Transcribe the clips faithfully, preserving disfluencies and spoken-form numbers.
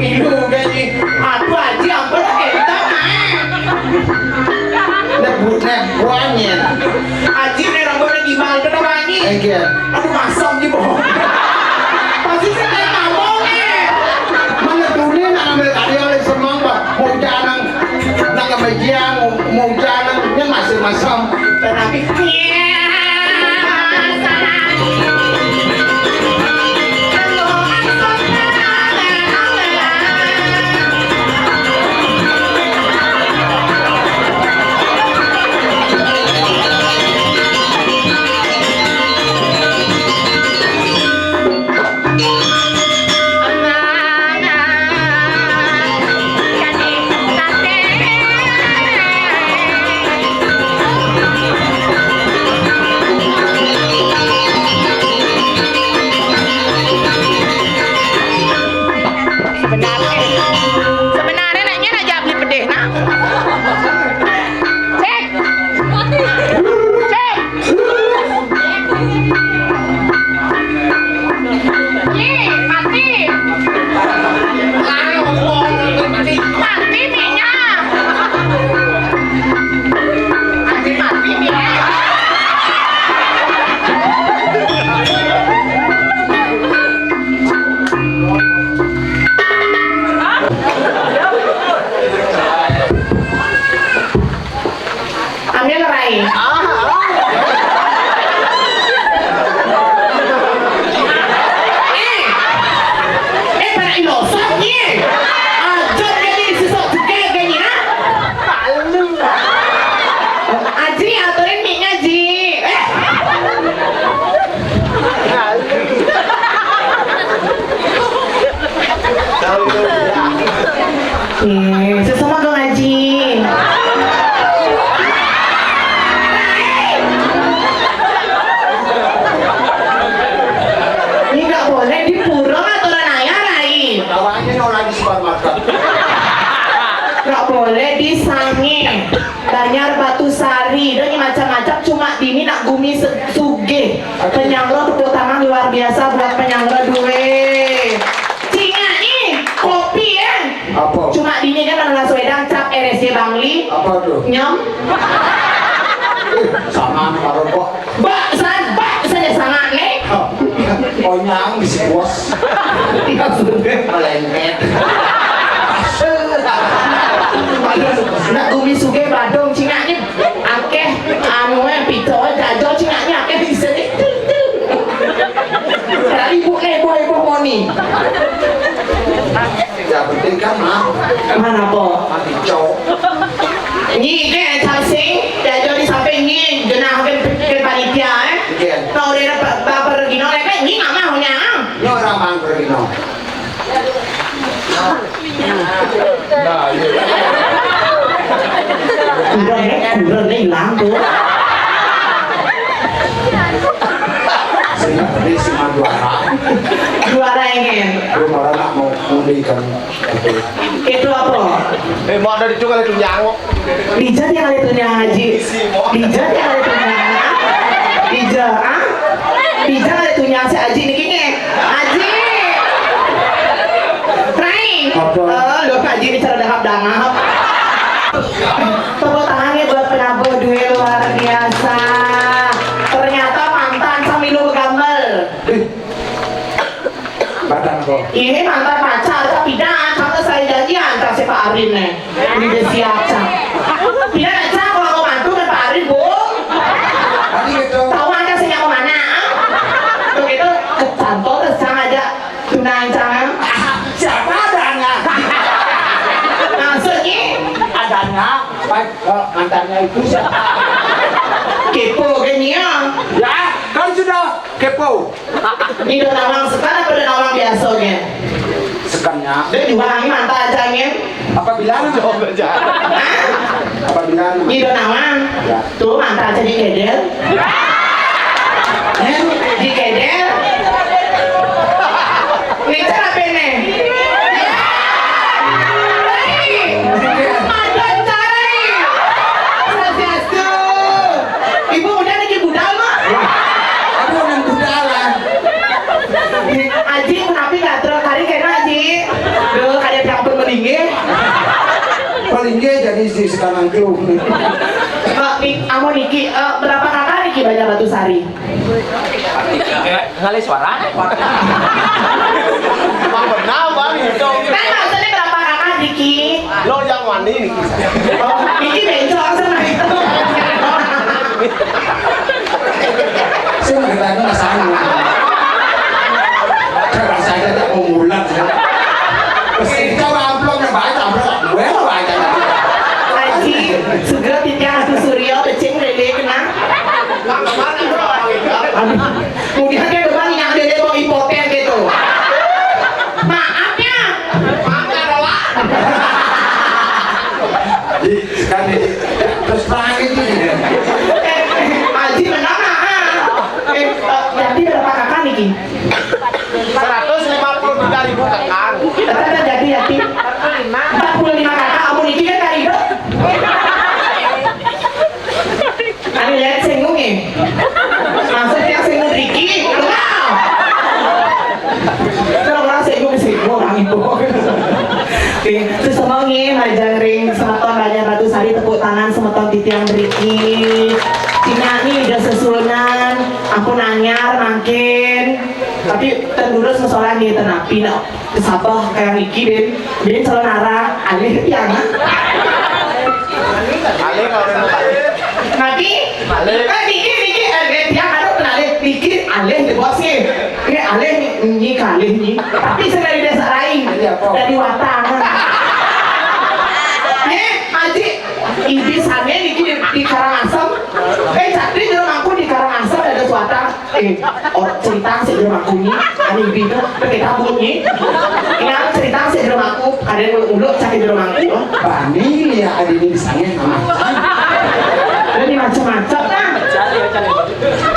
Ilu gaji. Aduh, Aji, ampun, entah, naik. Nebut, nebut, angin. Aji, nek rambutnya gimana, kenapa, Aji? Iya. Aduh, masam, Ji, bohong. Pasti saya mabok, eh. Mana tuh nih, nang ambil karya oleh semang, Pak? Mau jangan, nang ambil jiang, mau, mau jangan, ini masih masam. Tetapi, Sebenarnya, sebenarnya neknya nak jadi pedih, nak. Cek. Cek. Ye, mati. Mati, mati, mati. Mati, mati, mati. Ambil rai. Eh, eh, para ilosok ye. Ajar jadi disisok juga gini, nah. Aji, aturin mic-nya, Ji. Eh. Eh, sesama ke ngaji. Ini nggak boleh di pura aturan ayah, Rai. Awalnya orang di supermarket. Nggak boleh di sange. Banjar Batu Sari, dah ni macam-macam, cuma dini nak gumi se-, sugih. Penyangga tepuk tangan luar biasa buat penyangga duit. Cingak ni, kopi ya. Apa? Cuma dini kan nang Las Wedang cap R S J Bangli. Apa tu? Nyem. Eh, sama ni baru kok. Bak, san, bak saja sangat ni. Onyang bisi bos. Iya, sudah. Melentet. Nak gumi sugih badung cingaknya akeh, anu eh, pito, jajo cingaknya akeh di sini. Dari ibu eh, boy, boy, moni. Ya, penting kan, Mak. Mana, Po? Mati, cok. Nyi ke, Cang Sing, jajo di samping nyi, genah ke, ke panitia, eh. Iya. Kau dia dapat baper gino, eh, kan nyi nggak mau, nya. Ini orang bang pergi, no. Nah, iya. Kurang, eh, kurang, eh, hilang tuh. Sehingga tadi si Madwara. Juara ingin. Belum orang nak mau mendikan. Itu apa? Eh, mau ada di tukang itu nyangok. Dija tiang kali tuh nyang, Aji. Dija tiang kali tuh nyang. Dija, ah? Dija kali tuh nyang si Aji niki nge. Aji. Rai. Apa? Eh, lo Aji bicara dahap-dahap. Tepuk tangan ya buat penabuh duit luar biasa. Ternyata mantan sambil lu gambar. Eh. Mantan kok. Ini mantan pacar, tapi dah, kamu saya janjian, tak si Pak Arin nih. Ini dia siap, Cang. Tidak ada, Cang, kalau mau mantu kan Pak Arin, Bu. Tadi gitu. Tahu anda saya mau mana, ah? Begitu, ke kantor, Cang aja. Tunai, Cang. Siapa adanya? Maksudnya? Adanya, baik, eh, mantannya itu siapa? Kepo, kan, ya? Ya, kan sudah kepo. Ini udah nawang sekarang, udah nawang biasa, kan? Sekarangnya. Dia juga, ini mantan aja, kan? Apa bilang? Jawab aja. Hah? Apa bilang? Ini udah nawang. Ya. Tuh, mantan aja di kedel. Eh? Di kedel. Ini cara apa ini? Mantan cara ini. Swastiastu. Ibu udah niki budal, Mak? Aduh, nang budalan. Aji, kenapa nggak terus hari kena, Aji? Duh, kada Inggih. Paling nggih jadi si sekarang clue. Pak, nik-, amun niki, eh, berapa kakak niki Banjar Batu Sari? Ngalih suara? Emang benar, Bang, gitu. Kan maksudnya berapa kakak niki? Lo yang wani niki. Oh, niki bencong sama itu. Sing bertanya mas anu. Cara saya tak mau mulat ya. Terus kita amplop yang baik, amplop. Gue mau baca. Aji, segera titiang Atu Suryo, becing lele kena. Aduh, kemudian dia bilang yang lele mau impoten gitu. Maaf ya. Maaf ya, Lola. Ih, kan ini, terus terang itu ya. Eh, Aji menang, ah. Eh, eh, jadi berapa kakak niki? Seratus lima puluh tiga ribu kakak. Kata ada jadi, jadi. Empat puluh lima kakak, amun niki kan kari itu. Anu lihat singgung ya. Maksudnya singgung Riki, kenal. Terus orang singgung, singgung, orang itu. Oke, terus sama nih, majang ring, semeton Banjar Batu Sari, tepuk tangan semeton titiang Riki. Cina nih udah sesuunan, ampun anyar, makin. Tapi ten durus masalah nih, tenapi, no. Sabah kayak Riki, Din. Din, salah nara, alih tiang, ha? Alih kalau udah. Tapi, alih. Kan Riki, Riki, eh, eh, tiang, aduh, pernah alih. Riki, alih, di bos nih. Ini alih, nih, nyi, kalih, nyi. Tapi saya dari desa lain. Iya, kok. Dari Watang. Nih, Aji, ibis aneh, Riki di, di Karangasem. Eh, Catri, di rumahku di Karangasem, ada suata. Eh, or, cerita sih di rumahku nih, anu ibu itu, pakai tabut nih. Ingat cerita sih di rumahku, ada yang uluk-uluk cakit di rumahku. Bani ya, ada ini di sana, mama. Ada di macam-macam lah.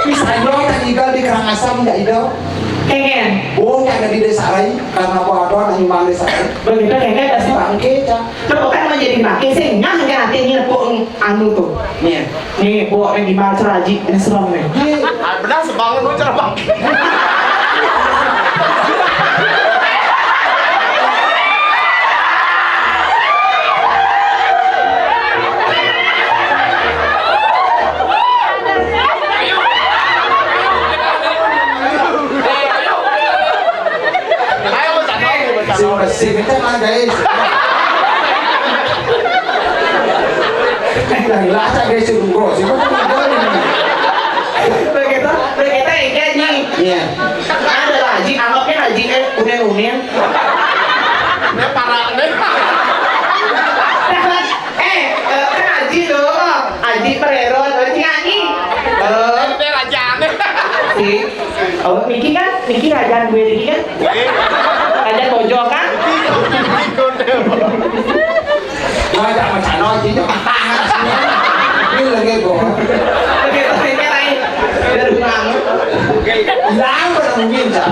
Bisa yo, tak idol di Karangasem, nggak idol. Kengen. Oh, nggak ada di desa lain, karena aku ada anak imbang desa lain. Begitu, kengen, pasti bangke, cak. Coba kan menjadi bangke, sih, nggak, nggak hati nyepuk anu tuh. Nih. Nih, bawa lagi bal ceraji, ini serem nih. Ah, benar sebangun lu cerah, Bang. Ayo, Bang, ayo, Bang. Sing bersih, kita mah, guys. Eh, lagi lacak, guys, sing bungkus. Sing bungkus, sing bungkus. Begitu, begitu, iya, Ji. Iya. Ada lah, Ji, anggapnya lah, Ji, eh, unin-unin. Ini parah, ini. Eh, eh, kan Aji tuh, Aji Perero, Aji Ani. Eh, ini Raja aneh. Si, oh, Niki kan, Niki Raja gue Niki kan? Raja Tojo kan? Wah, tak macam no, Aji, tak tangan sini. Ini lagi, Bo. Oke, tapi kan lain. Dari rumah. Hilang, pada mungkin, Cak.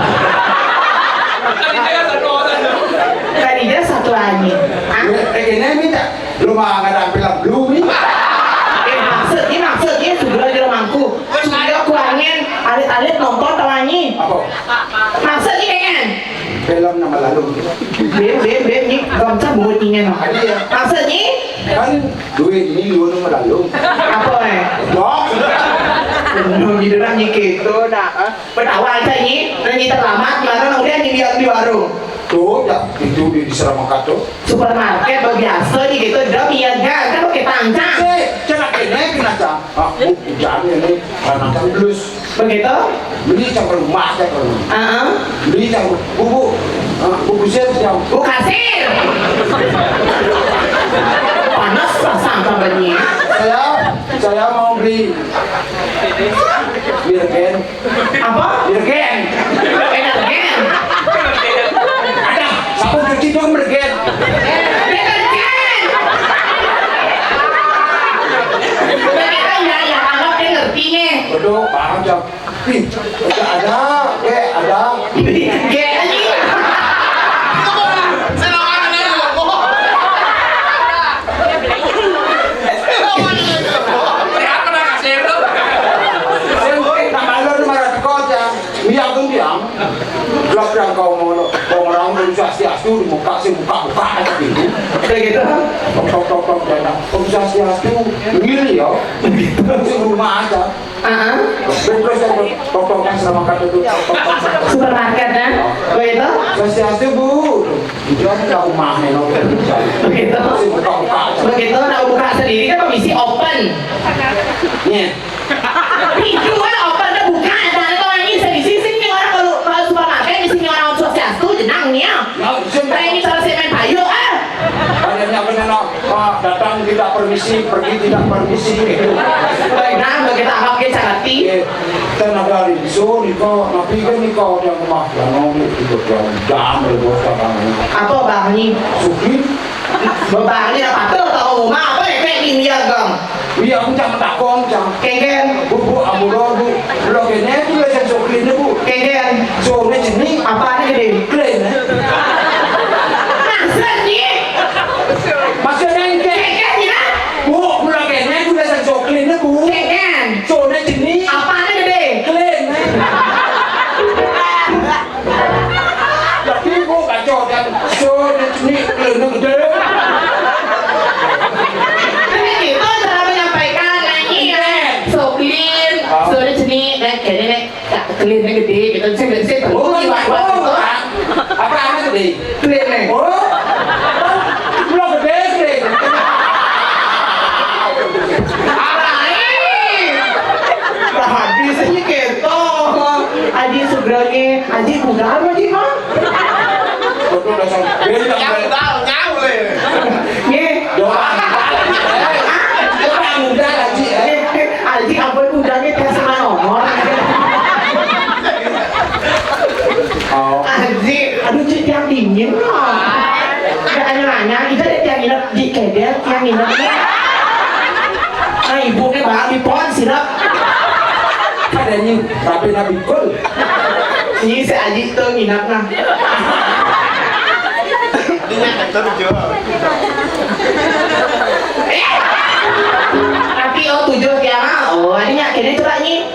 Tadi dia satu lagi. Ah? Eh, ini minta. Lu mah nggak ada film belum nih. Eh, maksudnya, maksudnya, sudah aja mangku. Terus ada kuangin, alit-alit nonton tawangi. Apa? Maksudnya, kan? Film nama lalu. Bem, bem, bem, ni gancang bunyinya, no. Ada ya? Maksudnya? Kan duit ini lu nama lalu. Apa, eh? Dok. Bener gitu, nah, ni gitu, nah, eh. Petawa aja, ni. Nah, ni terlambat, gimana? Nah, udah, ni biar di warung. Tuh, ya, itu di, di Seramakat tuh. Supermarket, biasa, ni gitu, dok, iya, kan? Kan pakai tancang. Eh, celak ini, kena cang. Ah, bu, jangan ini, anak kan blus. Begitu? Beli cang ke rumah, cang ke rumah. Heeh. Beli cang, bu, bu, ah, bu kusir, cang. Bu kasir. Panas pasang kabarnya. Saya, saya mau beli. Beli regen. Apa? Beli regen. Energen. Ada, siapa cuci dong regen? Deterjen. Begitu ya, ya, kalau dia ngerti nih. Betul, paham, cang. Ih, ada, eh, ada. Gek aja. Sing, eh, tak malu ni marah teko aja. Biar tu diam. Gelap yang kau mau, kau orang tu swastiastu di muka, sing buka. Buka aja pintu. Kayak gitu. Tok, tok, tok, tok, dan, "Om Swastiastu." Ngiri ya. Langsung rumah aja. Heeh. Terus, terus, terus, tok, tok, kan, sama kata tuh, tok, tok, tok, tok. Supermarket, kan? Begitu? "Swastiastu, Bu." Dia nggak rumah, ya, no. Begitu. Langsung buka, buka aja. Begitu, nah, buka sendiri kan, permisi, open. Nih. Pintu kan open, terbuka, ada orang ini, saya di sini, orang kalau, kalau supermarket, di sini orang Swastiastu, jenang nih, ya. Nah, sini. Saya ini cara saya main payu, ah. Banyak yang benar, no. Pak, datang tidak permisi, pergi tidak permisi, gitu. Baik, nah, bagi tahap ke Cakati. Iya. Tenaga rinso, niko, napi kan niko, yang rumah, yang nongol, gitu, yang jam, dari bos, kadang. Apa, Bang, nih? Suki. Bang, nih, apa tuh, tahu rumah, apa, ya, kayak ini, ya, Bang? Iya, aku cang takon, cang. Kengken. Bu, Bu, ampun, Bu. Lo kene, Bu, ya, sensor clean, Bu. Kengken. So, ini sini. Apa ini gede? Clean, eh? Maksudnya? Maksudnya ini kayak, kengken, ya? Bu, Bu, lo kene, Bu, ya, sensor clean, Bu. Kengken. So, ini sini. Apa ini gede? Clean, eh? Tapi Bu, kacau, dan so, ini sini, clean, gede. Kan itu cara menyampaikan, nah, ini, ya. So clean, so ini sini, nah, gini, nih. Clean-nya gede, gitu. Saya, saya, oh, iya, Pak, Pak, Pak. Apa anak gede? Clean, nih. Oh, belum gede, clean. Alai. Tadi saya gitu. Aji Sugrani, Aji Budal, Aji, Bang. Betul, dasar. Dia tidak. Yang tahu, nyau, Le. Ye. Doang. Doang, udah, Aji, eh. Eh, eh, Aji, ampun, udah, nih, tes sama nomor. Oh. Aji, aduh, Ji, yang dingin, loh. Udah, nanya-nanya, kita ada yang nginep, Ji, kedel, yang nginep, ya. Nah, ibu, nih, Bang, di pohon, sirap. Adanya, tapi Nabi Kul. Ini si Aji tuh nginep, nah. Ini yang terjun. Tapi, oh, tujuh tiang, ah. Oh, ini nyak, ini coba, Nyi.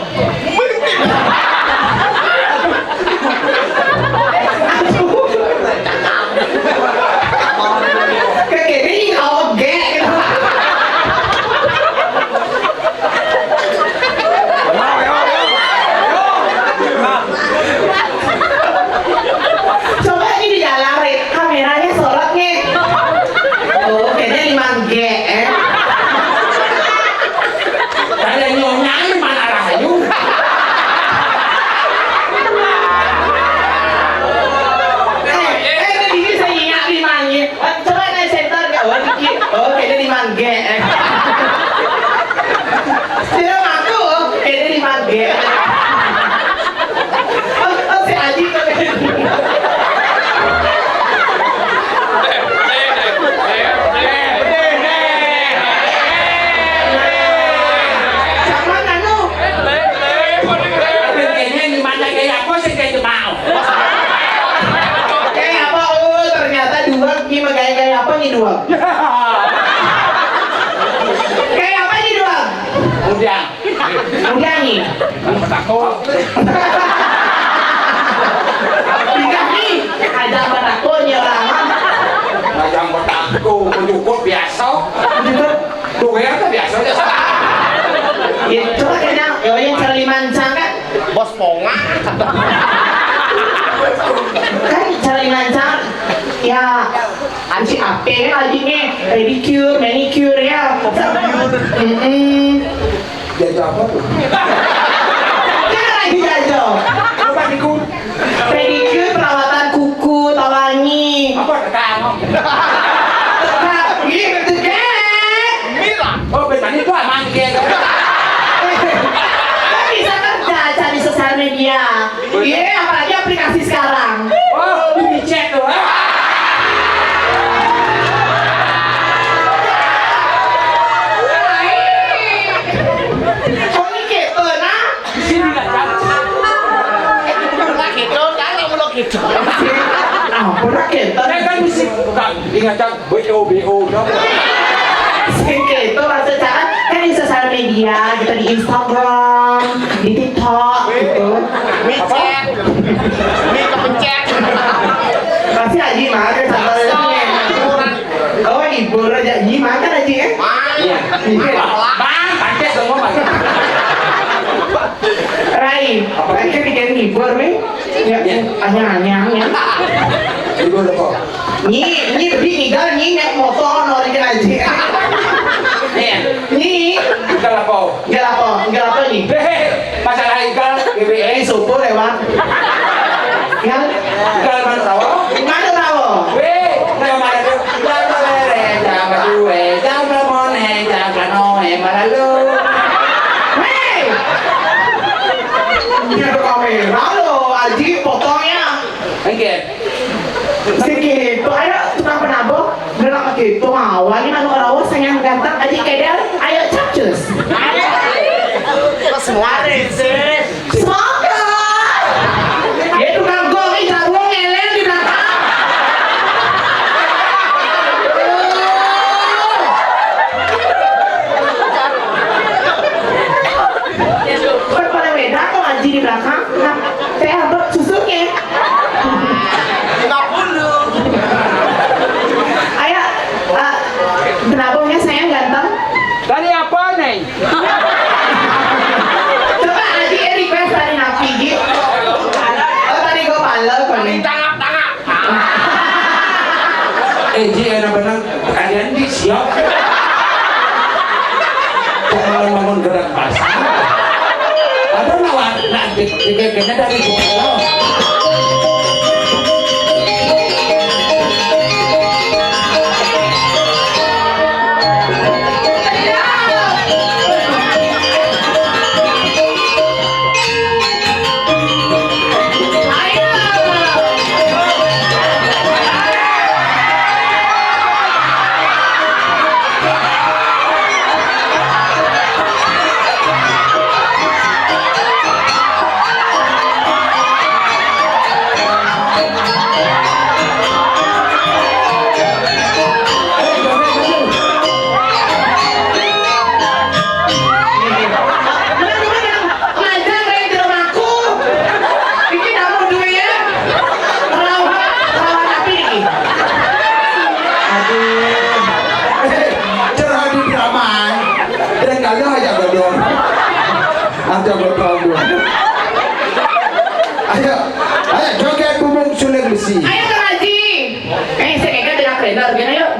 Kekene, Nyi, oge, gitu. Coba ini di dalam, Rit. Kameranya sorot, nih. Oh, kayaknya lima G, eh. Tanya nyonya, ini mana rahayu? Eh, eh, ini saya ingat lima G. Coba naik center, nggak? Oh, dikit. Oh, kayaknya lima G, eh. Tidak ngaku, oh, kayaknya lima G. Oh, oh, si Aji tuh. Sama anu. Kayaknya gimana, kayak apa sih, kayak mau? Kayak apa? Oh, ternyata dua, gimana, kayak, kayak apa nih dua? Kayak apa nih dua? Udah. Udah nih. Takut. Udah nih. Ada apa takutnya orang? Ada apa takut? Cukup biasa. Cukup. Duwe kan biasa aja. Ya, coba kayaknya, ya, yang Charlie Mancang kan? Bos Ponga. Kan Charlie Mancang, ya, anci ape kan lagi nih, pedicure, manicure, ya. Mm-mm. Jajah apa tuh? Kan lagi jajah. Apa, Niku? Pedicure, perawatan kuku, tawangi. Apa, tekang? Tekang. Ih, tekang. Mira. Oh, biasanya itu aman, kayak. Kan bisa kerja, cari sosial media. Iya, apalagi aplikasi sekarang. Oh, di chat tuh, ha? Oh, ini gitu, nah. Di sini nggak tahu. Pernah gitu, kan, belum gitu. Ampun, Kak, Kenten. Saya kan mesti, bukan, ingat, Kak, B O, B O, dong. Sing gitu, maksud saya, kan di sosial media, gitu, di Instagram, di TikTok, gitu. Micet. Mie kepencet. Pasti Aji mah, ke sana, Bang, pantes dong, Bang. Rai, apa kan bikin ngibur nih? Ya, anyang-anyang ya. Ngibur apa? Nyi, nyi beri ngigal nyi naik motor no di aja. Nih, nyi. Enggak apa? Enggak apa, enggak apa nih. Deh, masalah igal, G B E. Sopir lewat. Ya. Igal mana tahu? Mana tahu? Weh, enggak mana tuh? Enggak boleh, jangan dua, jangan mone, jangan noe, malah lu. Hei! Dia ada kamera lo, Aji, potongnya. Oke. Sikit, ayo tukang penabur, gerak gitu, awalnya anu karawas yang ganteng, Aji Kedel, ayo capcus. Semua. Smoker! Dia tukang gong, ih, jaruang ngeleng di belakang. Kan pada beda tuh ngaji di belakang. Nah, saya abang susunya. Nggak perlu. Ayo, eh, kenapa punya saya ganteng? Tadi apa, Neng? Coba Aji, eh, request tadi napi, Ji. Oh, tadi gua pala, kau nih. Tangap, tangap. Eh, Ji, enak benar. Kalian di siap. Kok malam bangun gerak basah? Ada lawan, nak dek-, dek-, dekatnya dari Jepang. Ngajar dari dramaku. Iki kamu duwe ya. Rawa, rawa tapi iki. Aduh. Curhat di drama. Dan kalau aja godong. Aja godong. Ayo, ayo joget bubung suling besi. Ayo Kang Haji. Eh, saya kayaknya tidak trainer, gini yuk.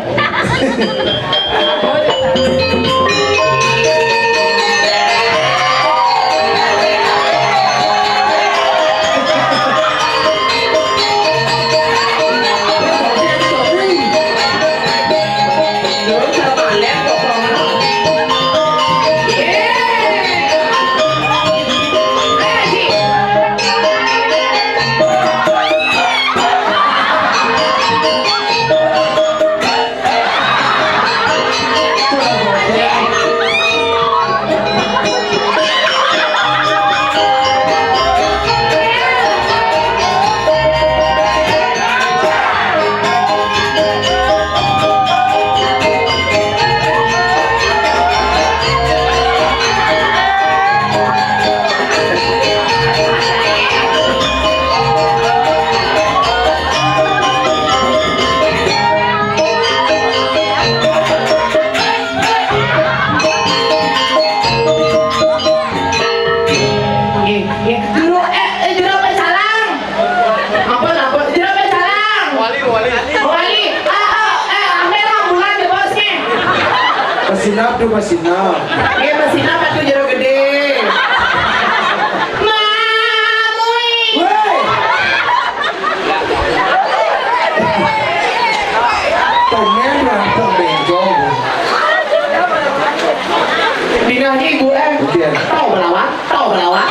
Nggih, nggih. Jero, eh, eh, jero pecalang. Apa, apa? Jero pecalang. Wali, wali. Wali. Ah, ah, eh, ambil ambulan di bosnya. Pesinap tuh, pesinap. Nggih, pesinap atuh jero gede. Mamui. Woi. Tumben berantem benjol. Dinahnya ibu, eh. Iya. Tau berawan, tau berawan.